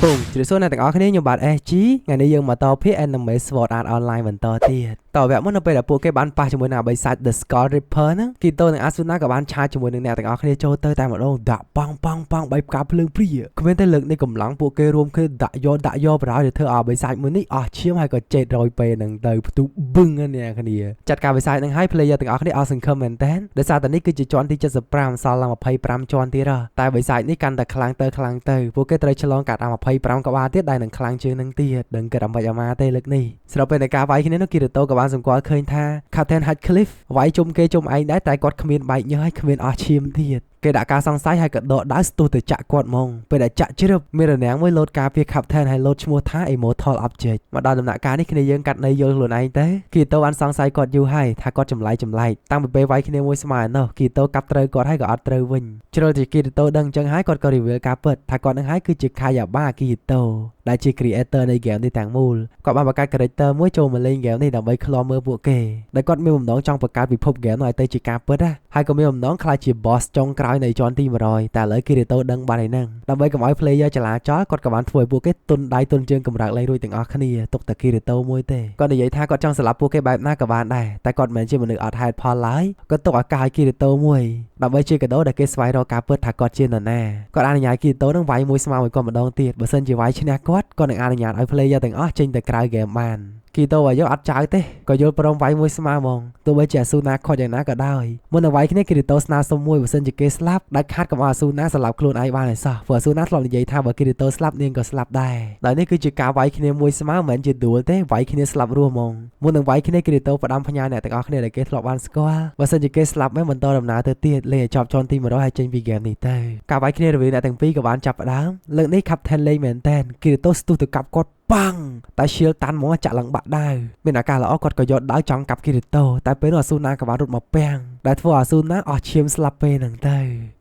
ពងជម្រាបសួរអ្នកទាំងអស់គ្នាខ្ញុំបាទ SG ថ្ងៃនេះយើងមកតភាគ Anime Sword Art Online បន្តទៀតតវគ្គមុននៅពេលដែលពួកគេបានប៉ះជាមួយនឹងបិសាច The Skull Ripper ហ្នឹងគីតូនិងអាស៊ូណាក៏បានឆាជាមួយនឹងអ្នកទាំងអស់គ្នាចូលទៅតែម្ដងដាក់ប៉ងប៉ងប៉ងបីផ្កាភ្លើងព្រាគ្មានតែលើកនេះកម្លាំងពួកគេរួមគ្នាដាក់យកដាក់យកប្រហើយទៅធ្វើឲ្យបិសាចមួយនេះអស់ឈាមហើយក៏ចេតរយពេលហ្នឹងទៅផ្ទុះបឹងអ្នកគ្នាចាត់ការបិសាចហ្នឹងឲ្យ player ទាំងអស់គ្នាអស់សង្ឃឹមមែនតើដោយសារតែនេះគឺជាជាន់ទី75សល់ឡើង25ជាន់ទៀតហ៎តែបិសាចនេះកាន់តែខ្លាំងទៅខ្លាំងទៅពួកគេត្រូវឆ្លងកាត់អា25ក្បាលទៀតដែលនឹងខ្លាំងជាងនឹងទៀតដឹងគិតអំបិចអាម៉ាទេលើកនេះស្របពេលនៃការវាយគ្នានោះគីរ៉ូតូក៏បានសម្គាល់ឃើញថា Captain Hatcliffe វាយជុំគេជុំឯងដែរតែគាត់គ្មានបែកញើសហើយគ្មានអស់ឈាមទៀតគេដាក់ការសង្ស័យហើយក៏ដកដាវស្ទុះទៅចាក់គាត់ហ្មងពេលដែលចាក់ជ្រឹបមានរនាំងមួយលោតការពារ Captain ហើយលោតឈ្មោះថា Immortal Object មកដល់ដំណាក់កាលនេះគ្នាយើងកាត់ន័យយល់ខ្លួនឯងទៅគីតូបានសង្ស័យគាត់យូរហើយថាគាត់ចម្លែកចម្លែកតាំងពីពេលវាយគ្នាមួយស្មើនោះគីតូកាប់ត្រូវគាត់ហើយក៏អត់ត្រូវវិញជ្រុលជាគីតូដឹងអញ្ចឹងហើយគាត់ក៏ reveal ការពិតថាគាត់នឹងហើយគឺជា Kayaba គីតូដែលជា creator នៃ game នេះទាំងមូលគាត់បានបង្កើត character មួយចូលមកលេង game នេះដើម្បីឃ្លាំមើលពួកគេដែលគាត់មានបំណងចង់បង្កើតពិភព game នោះឲ្យទៅជាការពិតណាហើយក៏មានបំណងក្លាយជា boss ចុងក្រោយនៃជាន់ទី100តែឥឡូវគីរីតូដឹងបាត់ហើយហ្នឹងដើម្បីកុំឲ្យ player ចលាចលគាត់ក៏បានធ្វើឲ្យពួកគេទុនដៃទុនជើងកម្រើកលែងរួចទាំងអស់គ្នាទុកតែគីរីតូមួយទេគាត់និយាយថាគាត់ចង់សម្លាប់ពួកគេបែបណាក៏បានដែរតែគាត់មិនមែនជាមនុស្សអត់ហេតុផលឡើយគាត់ទុកឱកាសឲ្យគីរីតូមួយដើម្បីជាកាដូដែលគេស្វែងរកការពិតថាគាត់ជានរណាគាត់អនុញ្ញាតគីរីតូនឹងវាយមួយស្មើមួយគាត់ម្ដងទៀតបើសិនជាវាយឈ្នះគាត់គាត់នឹងអនុញ្ញាតឲ្យ player ទាំងអស់ចេញទៅក្រៅ game បានគីតូឲ្យយកអត់ចៅទេក៏យល់ព្រមវាយមួយស្មើហ្មងទោះបីជាអាស៊ូណាខត់យ៉ាងណាក៏ដោយមុននឹងវាយគ្នាគីរីតូស្នើសុំមួយបើសិនជាគេស្លាប់ដាច់ខាតកុំឲ្យអាស៊ូណាស្លាប់ខ្លួនឯងបានឲ្យសោះព្រោះអាស៊ូណាធ្លាប់និយាយថាបើគីរីតូស្លាប់នាងក៏ស្លាប់ដែរដោយនេះគឺជាការវាយគ្នាមួយស្មើមិនមែនជាដួលទេវាយគ្នាស្លាប់រស់ហ្មងមុននឹងវាយគ្នាគីរីតូផ្ដាំផ្ញើអ្នកទាំងអស់គ្នាដែលគេធ្លាប់បានស្គាល់បើសិនជាគេស្លាប់មែនបន្តដំណើរទៅទៀតលេងឲ្យចប់ជាន់ទី100ហើយចេញពីហ្គេមនេះទៅការវាយគ្នារវាងអ្នកទាំងពីរក៏បានចាប់ផ្ដើមលើកនេះ Captain លេងមែនតែនគីរីតូស្ទុះទៅកាប់គាត់ប៉ាំងតែ shield តាន់ហ្មងចាក់ឡើងបាក់ដាវមានឱកាសល្អគាត់ក៏យកដាវចង់កាប់គីរីតូតែពេលនោះអាស៊ូណាក៏បានរត់មកពាំងដែលធ្វើឲ្យអាស៊ូណាអស់ឈាមស្លាប់ពេលហ្នឹងទៅ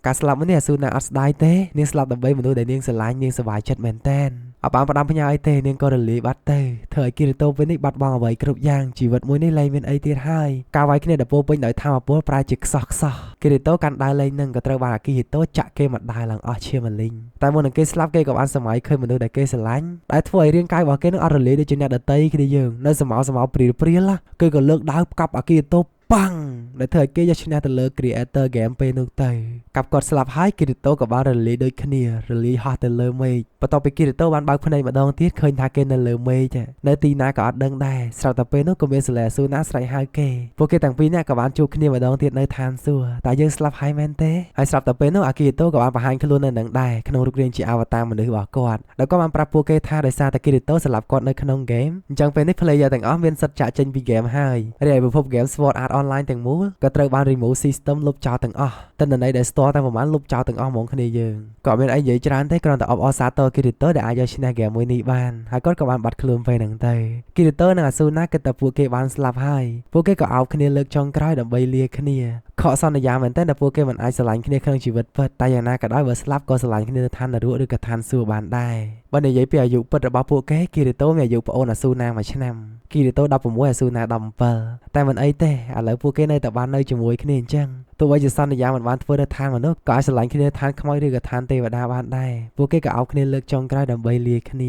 ការស្លាប់នេះអាស៊ូណាអត់ស្ដាយទេនាងស្លាប់ដើម្បីមនុស្សដែលនាងស្រឡាញ់នាងសប្បាយចិត្តមែនតែនអត់បានផ្ដាំផ្ញើអីទេនាងក៏រលាយបាត់ទៅធ្វើឲ្យគីរីតូពេលនេះបាត់បង់អ្វីគ្រប់យ៉ាងជីវិតមួយនេះលែងមានអីទៀតហើយការវាយគ្នាដែលពោពេញដោយធម៌ពលប្រែជាខ្សោះខ្សោះគីរីតូកាន់ដាវលេងនឹងក៏ត្រូវបានអាគីហីតូចាក់គេមកដាវឡើងអស់ឈាមលីងតែមុននឹងគេស្លាប់គេក៏បានសម័យឃើញមនុស្សដែលគេស្រឡាញ់ដែលធ្វើឲ្យរាងកាយរបស់គេនឹងអត់រលាយដូចជាអ្នកដតីគ្នាយើងនៅសមោសមោព្រាលព្រាលគេក៏លើកដាវកាប់អាគីហីតូប៉ាំងដែលធ្វើឲ្យគេយកឈ្នះទៅលើ creator game ពេលនោះទៅកាប់គាត់ស្លាប់ហើយគីរីតូក៏បានរលាយដូចគ្នារលាយហោះទៅលើមេឃបន្ទាប់ពីគីរីតូបានបើកភ្នែកម្ដងទៀតឃើញថាគេនៅលើមេឃនៅទីណាក៏អត់ដឹងដែរស្រាប់តែពេលនោះក៏មានសាឡេស៊ូណាស្រែកហៅគេពួកគេទាំងពីរនាក់ក៏បានជួបគ្នាម្ដងទៀតនៅឋានសួគ៌តែយើងស្លាប់ហើយមែនទេហើយស្រាប់តែពេលនោះអាគីរីតូក៏បានបង្ហាញខ្លួននៅនឹងដែរក្នុងរូបរាងជាអវតារមនុស្សរបស់គាត់ដោយគាត់បានប្រាប់ពួកគេថាដោយសារតែគីរីតូស្លាប់គាត់នៅក្នុង game អញ្ចឹងពេលនេះ player ទាំងអស់មានសិទ្ធិចាក់ចេញពី game ហើយរីឯពិភព game Sword Art Online ទាំងមូលក៏ត្រូវបាន remove system លុបចោលទាំងអស់ទិន្នន័យដែលស្ទាល់តែប្រហែលលុបចោលទាំងអស់ហ្មងគ្នាយើងក៏មានអីនិយាយច្រើនទេគ្រាន់តែអបអរសាទរគីរីតូដែលអាចយកឈ្នះ game មួយនេះបានហើយគាត់ក៏បានបាត់ខ្លួនពេលហ្នឹងទៅគីរីតូនិងអាស៊ូណាគិតតែពួកគេបានស្លាប់ហើយពួកគេក៏អោបគ្នាលើកចុងក្រោយដើម្បីលាគ្នាខកសន្យាមែនទែនដែលពួកគេមិនអាចស្រឡាញ់គ្នាក្នុងជីវិតពិតតែយ៉ាងណាក៏ដោយបើស្លាប់ក៏ស្រឡាញ់គ្នានៅឋាននរកឬក៏ឋានសួគ៌បានដែរបើនិយាយពីអាយុពិតរបស់ពួកគេគីរីតូមានអាយុប្អូនអាស៊ូណាមួយឆ្នាំគីរីតូ16អាស៊ូណា17តែមិនអីទេឥឡូវពួកគេនៅតែបាននៅជាមួយគ្នាអញ្ចឹងទោះបីជាសន្យាមិនបានធ្វើនៅឋានមនុស្សក៏អាចស្រឡាញ់គ្នាឋានខ្មោចឬក៏ឋានទេវតាបានដែរពួកគេក៏អោបគ្នាលើកចុងក្រោយដើម្បីលាគ្ន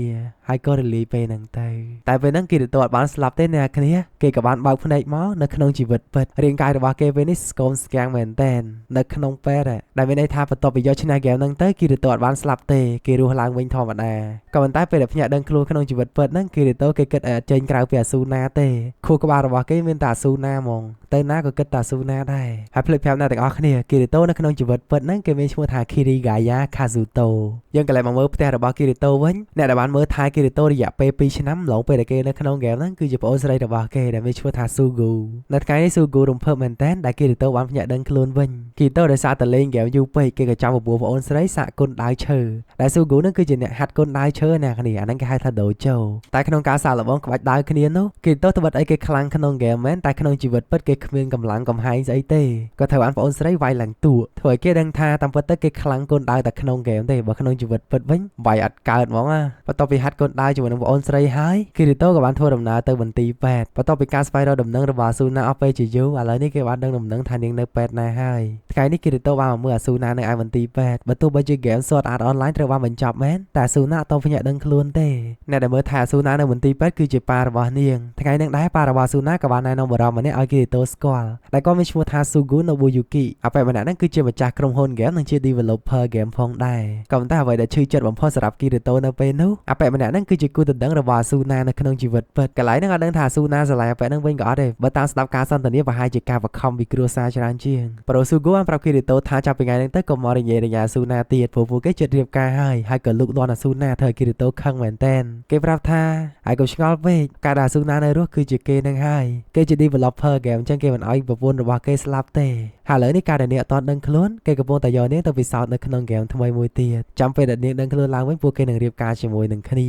ាហើយក៏រលាយពេលហ្នឹងទៅតែពេលហ្នឹងគីរីតូអត់បានស្លាប់ទេអ្នកគ្នាគេក៏បានបើកភ្នែកមកនៅក្នុងជីវិតពិតរាងកាយរបស់គេពេលនេះស្គមស្គាំងមែនតែននៅក្នុងពេទ្យដែលមានន័យថាបន្ទាប់ពីយកឈ្នះហ្គេមហ្នឹងទៅគីរីតូអត់បានស្លាប់ទេគេរស់ឡើងវិញធម្មតាក៏ប៉ុន្តែពេលដែលភ្ញាក់ដឹងខ្លួនក្នុងជីវិតពិតហ្នឹងគីរីតូគេគិតឲ្យចេញក្រៅពីអាស៊ូណាទេខួរក្បាលរបស់គេមានតែអាស៊ូណាហ្មងទៅណាក៏គិតតែអាស៊ូណាដែរហើយភ្លេចប្រាប់អ្នកទាំងអស់គ្នាគីរីតូនៅក្នុងជីវិតពិតហ្នឹងគេមានឈ្មោះថា Kirigaya Kazuto យើងក៏លែងមកមើលផ្ទះរបស់គីរីតូវិញអ្នកដែលបានមើលថែគីរីតូរយៈពេល2ឆ្នាំឡងពេលដែលគេនៅក្នុងហ្គេមហ្នឹងគឺជាប្អូនស្រីរបស់គេដែលមានឈ្មោះថា Sugu នៅថ្ងៃនេះ Sugu រំភើបមែនតើដែលគីរីតូបានភ្ញាក់ដឹងខ្លួនវិញគីរីតូដោយសារតែលេងហ្គេមយូរពេកគេក៏ចាំបបួលប្អូនស្រីសាកគុនដាវឈើដែល Sugu ហ្នឹងគឺជាអ្នកហាត់គុនដាវឈើអ្នកគ្នាអាហ្នឹងគេហៅថា Dojo តែក្នុងការសាកល្បងក្បាច់ដាវគ្នានោះគីរីតូត្បិតអីគេខ្លាំងក្នុងហ្គេមមែនតែក្នុងជីវិតពិតគេគ្មានកម្លាំងកំហែងស្អីទេក៏ត្រូវ បានប្អូនស្រីវាយឡើងតួធ្វើឲ្យគេដឹងថាតាមពិតទៅគេខ្លាំងកូនដាវតែក្នុងហ្គេមទេបើក្នុងជីវិតពិតវិញវាយអត់កើតហ្មងណាបន្ទាប់ពីហាត់កូនដាវជាមួយនឹងប្អូនស្រីហើយគីរីតូក៏បានធ្វើដំណើរទៅមន្ទីរពេទ្យបន្ទាប់ពីការស្វែងរកដំណឹងរបស់អាស៊ូណាអស់ពេលជាយូរឥឡូវនេះគេបានដឹងដំណឹងថានាងនៅពេទ្យណាហើយថ្ងៃនេះគីរីតូបានមកមើលអាស៊ូណានៅឯមន្ទីរពេទ្យបើទោះបីជាហ្គេម Sword Art Online ត្រូវបានបញ្ចប់មែនតែអាស៊ូណាអត់តភ្ញាក់ដឹងខ្លួនទេអ្នកដែលមើលថាអាស៊ូណានៅមន្ទីរពេទ្យគឺជាប៉ារបស់នាងថ្ងៃនេះដែរប៉ារបស់អាស៊ូណាក៏បានណែនាំបុរសម្នាក់ឲ្យគីរីតូស្គាល់ដែលគាត់មានឈ្មោះថា Sugu Nobuyuki អបិម្នាក់ហ្នឹងគឺជាម្ចាស់ក្រុមហ៊ុនហ្គេមនិងជា developer game ផងដែរក៏ប៉ុន្តែអ្វីដែលឈឺចិត្តបំផុតសម្រាប់គីរីតូនៅពេលនោះអបិម្នាក់ហ្នឹងគឺជាគូដណ្ដឹងរបស់អាស៊ូណានៅក្នុងជីវិតពិតកន្លែងហ្នឹងអត់ដឹងថាអាស៊ូណាស្រឡាញ់អបិហ្នឹងវិញក៏អត់ទេបើតាមស្ដាប់ការសន្ទនាប្រហែលជាការបង្ខំពីគ្រួសារច្រើនជាងប្រូ Sugu បានប្រាប់គីរីតូថាចាប់ពីថ្ងៃហ្នឹងទៅកុំមករញ៉េរញ៉ាអាស៊ូណាទៀតព្រោះពួកគេជិតរៀបការហើយហើយក៏លូកលាន់អាស៊ូណាធ្វើឲ្យគីរីតូខឹងមែនតែនគេប្រាប់ថាហើយកុំឆ្ងល់ពេកការដែលអាស៊ូណានៅរស់គឺជាគេនឹងហើយគេជា developer game អញ្ចឹងគេមិនអោយប្រពន្ធរបស់គេស្លាប់ទេហើយឥឡូវនេះការដែលនាងអត់ទាន់ដឹងខ្លួនគេកំពុងតែយកនាងទៅពិសោធន៍នៅក្នុងហ្គេមថ្មីមួយទៀតចាំពេលដែលនាងដឹងខ្លួនឡើងវិញពួកគេនឹងរៀបការជាមួយនឹងគ្នា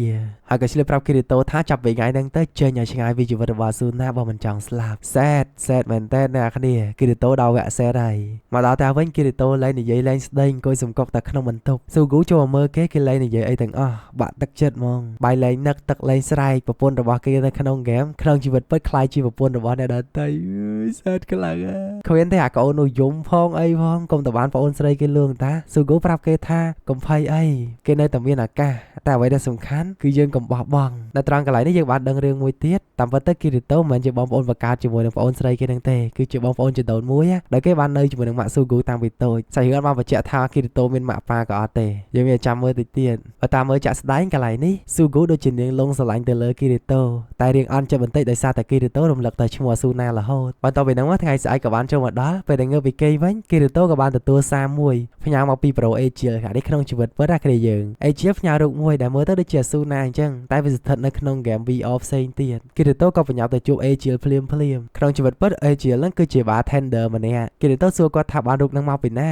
ហើយក៏ឆ្លៀតប្រាប់គីរីតូថាចាប់ពីថ្ងៃហ្នឹងទៅចេញឲ្យឆ្ងាយពីជីវិតរបស់អាស៊ូណាបើមិនចង់ស្លាប់ sad sad មែនតើអ្នកគ្នាគីរីតូដល់វគ្គ sad ហើយមកដល់តែវិញគីរីតូលែងនិយាយលែងស្ដីអង្គុយសំកុកតែក្នុងបន្ទប់ស៊ូហ្គូចូលមកមើលគេគេលែងនិយាយអីទាំងអស់បាក់ទឹកចិត្តហ្មងបាយលែងនឹកទឹកលែងស្រែកប្រពន្ធរបស់គេនៅក្នុងហ្គេមក្នុងជីវិតពិតក្លាយជាប្រពន្ធរបស់អ្នកដទៃ sad ខ្លាំងគ្មានទេអាកូននោះយំផងអីផងកុំតបានប្អូនស្រីគេលួងតាស៊ូហ្គូប្រាប់គេថាកុំភ័យអីគេនៅតែមានឱកាសតែអ្វីដែលសំខាន់គឺយើងកុំបោះបង់នៅត្រង់កន្លែងនេះយើងបានដឹងរឿងមួយទៀតតាមពិតទៅគីរីតូមិនមែនជាបងប្អូនបង្កើតជាមួយនឹងប្អូនស្រីគេនឹងទេគឺជាបងប្អូនជីដូនមួយដែលគេបាននៅជាមួយនឹងម៉ាក់ស៊ូហ្គូតាំងពីតូចសាច់រឿងបានបញ្ជាក់ថាគីរីតូមានម៉ាក់ប៉ាក៏អត់ទេយើងមានចាំមើលតិចទៀតបើតាមមើលចាក់ស្ដែងកន្លែងនេះស៊ូហ្គូដូចជានាងលងស្រឡាញ់ទៅលើគីរីតូតែរៀងអន់ចិត្តបន្តិចដោយសារតែគីរីតូរំលឹកតែឈ្មោះអាស៊ូណារហូតបន្ទាប់ពីហ្នឹងមកថ្ងៃស្អែកក៏បានចូលមកដល់ពេលដែលងើបពីគេវិញគីរីតូក៏បានទទួលសារមួយផ្ញើមកពីប្រូអេជាលខានេះក្នុងជីវិតពិតណាគ្នាយើងអេជាលផ្ញើរូបមួយដែលមើលទៅដូចជាអាស៊ូណាអញ្ចឹងតែវាស្ថិតនៅក្នុងហ្គេម VR ផ្សេងទៀតគីរីតូក៏បញ្ញាប់ទៅជួបអេជាលភ្លាមភ្លាមក្នុងជីវិតពិតអេជាលហ្នឹងគឺជា bartender ម្នាក់គីរីតូសួរគាត់ថាបានរូបហ្នឹងមកពីណា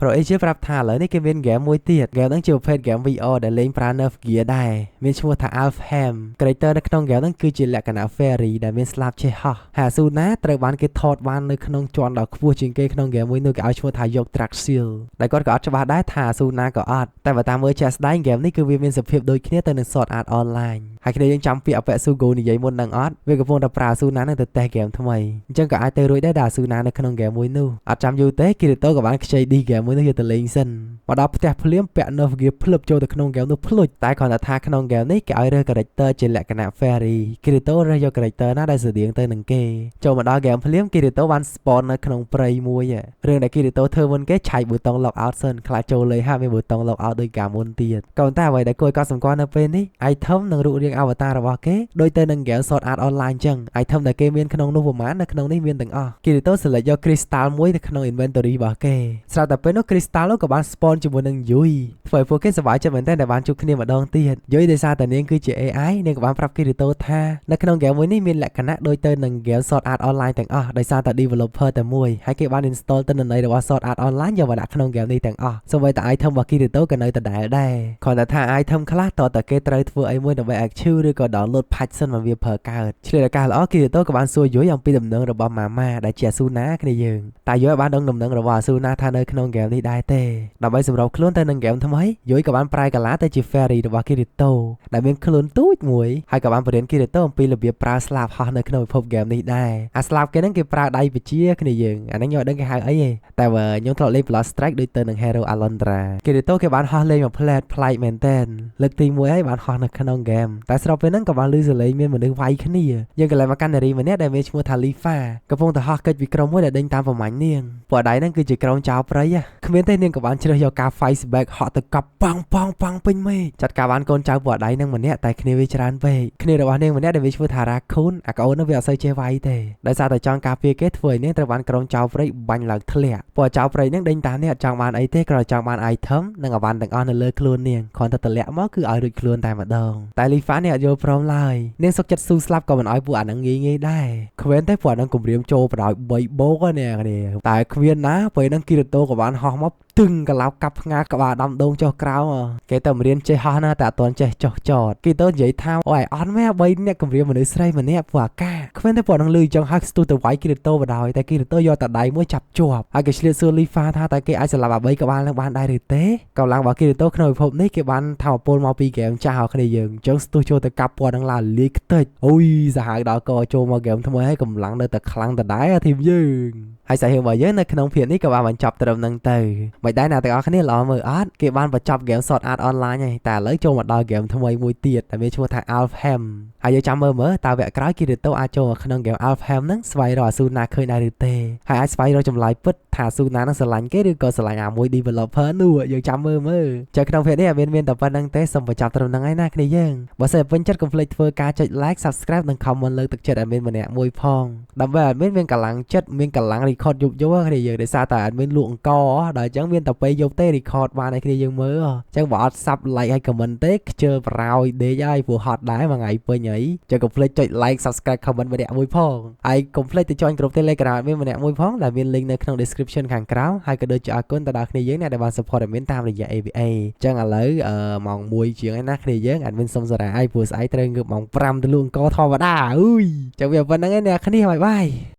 ប្រូអេជាប្រាប់ថាឥឡូវនេះគេមានហ្គេមមួយទៀតហ្គេមហ្នឹងជាប្រភេទហ្គេម VR ដែលលេងប្រើ Nerf Gear ដែរមានឈ្មោះថា Alfheim character នៅក្នុងហ្គេមហ្នឹងគឺជាលក្ខណៈ fairy ដែលមានស្លាបឆេះហោះហើយអាស៊ូណាត្រូវបានគេថតបាននៅក្នុងជាន់ដ៏ខ្ពស់ជាងគេក្នុងហ្គេមមួយនោះគេឲ្យឈ្មោះថា Yggdrasil ដែលគាត់ក៏អត់ច្បាស់ដែរថាអាស៊ូណាក៏អត់តែបើតាមមើលជាក់ស្ដែងហ្គេមនេះគឺវាមានសភាពដូចគ្នាទៅនឹង Sword Art Online ហើយគ្នាយើងចាំពាក្យអពៈស៊ូហ្គូនិយាយមុននឹងអត់វាកំពុងតែប្រើអាស៊ូណានឹងទៅតេស្តហ្គេមថ្មីអញ្ចឹងក៏អាចទៅរួចដែរដល់អាស៊ូណានៅក្នុងហ្គេមមួយនោះអត់ចាំយូរទេគីរីតូក៏បានខ្ចីឌីហ្គេមមួយនោះយកទៅលេងសិនមកដល់ផ្ទះភ្លាមពាក់ Nerf Gear ភ្លឹបចូលទៅក្នុងហ្គេមនោះភ្លុចតែគ្រាន់តែថាក្នុងហ្គេមនេះគេឲ្យរើស character ជាលក្ខណៈ fairy គីរីតូរើសយក character ណាដែលស្រដៀងទៅនឹងគេចូលមកដល់ហ្គេមភ្លាមគីរីតូបាន spawn នៅក្នុងព្រៃមួយរឿងដែលគីរីតូធ្វើមុនគេឆែកប៊ូតុង log out សិនខ្លាចចូលលេងហើយមានប៊ូតុង log out ដូចកាលមុនទៀតក៏ប៉ុន្តែអ្វីដែលគួរឲ្យកត់សម្គាល់នៅពេលនេះ item និងរូបរាង avatar របស់គេដូចទៅនឹង game Sword Art Online ចឹង item ដែលគេមានក្នុងនោះប្រហែលនៅក្នុងនេះមានទាំងអស់គីរីតូ select យក crystal មួយទៅក្នុង inventory របស់គេស្រាប់តែពេលនោះ crystal នោះក៏បាន spawn ជាមួយនឹងយុយធ្វើឲ្យពួកគេសប្បាយចិត្តមែនទែនដែលបានជួបគ្នាម្ដងទៀតយុយដោយសារតែនាងគឺជា AI នាងក៏បានប្រាប់គីរីតូថានៅក្នុង game មួយនេះមានលក្ខណៈដូចទៅនឹង game Sword Art Online ទាំងអស់ដោយសារតែ developer តែមួយហើយគេបាន install ទិន្នន័យរបស់ Sword Art Online យកមកដាក់ក្នុង game នេះទាំងអស់សូម្បីតែ item របស់គីរីតូក៏នៅដដែលដែរគ្រាន់តែថា item ខ្លះតើតើគេត្រូវធ្វើអីមួយដើម្បី active ឬក៏ download patch សិនមកវាប្រើកើតឆ្លៀតឱកាសល្អគីរីតូក៏បានសួរយុយអំពីដំណឹងរបស់ម៉ាម៉ាដែលជាអាស៊ូណាគ្នាយើងតែយុយបានដឹងដំណឹងរបស់អាស៊ូណាថានៅក្នុង game នេះដែរទេដើម្បីសម្របខ្លួនទៅនឹង game ថ្មីយុយក៏បានប្រែកាឡាទៅជា fairy របស់គីរីតូដែលមានខ្លួនទូចមួយហើយក៏បានបរៀនគីរីតូអំពីរបៀបប្រើស្លាបហោះនៅក្នុងពិភព game នេះដែរអាស្លាបគេហ្នឹងគេប្រើដៃបជាគ្នាយើងអាហ្នឹងខ្ញុំអត់ដឹងគេហៅអីទេតែបើខ្ញុំធ្លាប់លេង Blood Strike ដូចទៅនឹង Hero Alondra គីរីតូគេបានហោះលេងមួយផ្លែតប្លែកមែនតើលើកទី1ហើយបានហោះនៅក្នុង game តែស្របពេលហ្នឹងក៏បានឮសំឡេងមានមនុស្សវាយគ្នាយើងក៏ឡើងមកកាន់នារីម្នាក់ដែលមានឈ្មោះថា Lifa កំពុងតែហោះគេចពីក្រុមមួយដែលដេញតាមប្រមាញ់នាងពួកដៃហ្នឹងគឺជាក្រុមចោលព្រៃគ្មានទេនាងក៏បានជ្រើសយកការ fight back ហក់ទៅកប់ប៉ងប៉ងប៉ងពេញមេឃចាត់ការបានកូនចៅពួកដៃហ្នឹងម្នាក់តែគ្នាវាច្រើនពេកគ្នារបស់នាងម្នាក់ដែលមានឈ្មោះថា Raccoon អាកូនហ្នឹងវាអត់សូវចេះវាយទេដោយសារតែចង់ការពារគេធ្វើឲ្យនាងត្រូវបានក្រុមចោលព្រៃបាញ់ឡើងធ្លាក់ពួកចោលព្រៃហ្នឹងដេញតាមនាងអត់ចង់បានអីទេគ្រាន់តែចង់បាន item និងអវ៉ាន់ទាំងអស់នៅលើខ្លួននាងគ្រាន់តែតម្លាក់មកគឺឲ្យរួចខ្លួនតែម្ដងតែលីហ្វានេះអត់យល់ព្រមឡើយនាងសុកចិត្តស៊ូស្លាប់ក៏មិនឲ្យពួកអាហ្នឹងងាយងាយដែរគ្មានទេពួកអាហ្នឹងគម្រាមចូលបណ្ដោយ3បោកណាគ្នាតែគ្មានណាពេលហ្នឹងគីរ៉ូតូក៏បានហោះមក ទឹងកឡោកកាប់ផ្ងាក្បាលដំដងចុះក្រោមគេទៅរៀនចេះហោះណាតែអត់ទាន់ចេះចុះចតគេទៅនិយាយថាអូយអត់មែនបីអ្នកគម្រាមមនុស្សស្រីម្នាក់ពួកអាកាគ្មានតែពួកនឹងលឺចង់ហៅស្ទុះទៅវាយគីរីតូបដ ாய் តែគីរីតូយកតែដៃមួយចាប់ជាប់ហើយគេឆ្លៀតសួរលីហ្វាថាតែគេអាចសម្លាប់អាបីក្បាលនឹងបានដែរឬទេកម្លាំងរបស់គីរីតូក្នុងពិភពនេះគេបានថាមពលមកពីហ្គេមចាស់ឲ្យគ្នាយើងអញ្ចឹងស្ទុះចូលទៅកាប់ពណ៌នឹងឡាលាយខ្ទេចអូយសាហាវដល់កចូលមកហ្គេមថ្មីហើយកម្លាំងនៅតែខ្លាំងដដែល team យើងហើយសាច់រឿងរបស់យើងនៅក្នុងភាគនេះក៏បានបញ្ចប់ត្រឹមហ្នឹងទៅមិនដែរអ្នកទាំងអស់គ្នាល្អមើលអត់គេបានបញ្ចប់ហ្គេម Sword Art Online ហើយតែឥឡូវចូលមកដល់ហ្គេមថ្មីមួយទៀតដែលមានឈ្មោះថា Alfheim ហើយយើងចាំមើលមើលតើវគ្គក្រោយគីរីតូអាចចូលមកក្នុងហ្គេម Alfheim ហ្នឹងស្វែងរកអាស៊ូណាឃើញដែរឬទេហើយអាចស្វែងរកចម្លើយពិតថាអាស៊ូណាហ្នឹងស្រឡាញ់គេឬក៏ស្រឡាញ់អាមួយ developer នោះយើងចាំមើលមើលចុះក្នុងភាគនេះអត់មានមានតែប៉ុណ្្នឹងទេសូមបញ្ចប់ត្រឹមហ្នឹងហើយណាគ្នាយើងបើសិនពេញចិត្តកុំភ្លេចធ្វើការចុច like subscribe និង comment លើកទឹកចិត្តឲ្យមានម្នាក់មួយផងដើម្បីឲ្យមានកម្លាំងចិត្តមានកម្លាំង record យប់យប់គ្នាយើងដោយសារតែអត់មានលក់អង្ករដល់អញ្ចឹងមានតែពេលយប់ទេ record បានឲ្យគ្នាយើងមើលអញ្ចឹងបើអត់ sub like ហើយ comment ទេខ្ជិលប្រោយដេកហើយព្រោះហត់ដែរមួយថ្ងៃពេញអីចឹងកុំភ្លេចចុច like subscribe comment ម្នាក់មួយផងហើយកុំភ្លេចទៅ join ក្រុម Telegram មានម្នាក់មួយផងដែលមាន link នៅក្នុង description ខាងក្រោមហើយក៏ដូចជាអរគុណទៅដល់គ្នាយើងអ្នកដែលបាន support admin តាមរយៈ ABA អញ្ចឹងឥឡូវអឺម៉ោង1ជាងហើយណាគ្នាយើង admin សុំសារ៉ាយព្រោះស្អែកត្រូវងើបម៉ោង5ទៅលក់អង្ករធម្មតាអើយចឹងវាប៉ុណ្្នឹងឯងអ្នកគ្នាbye bye.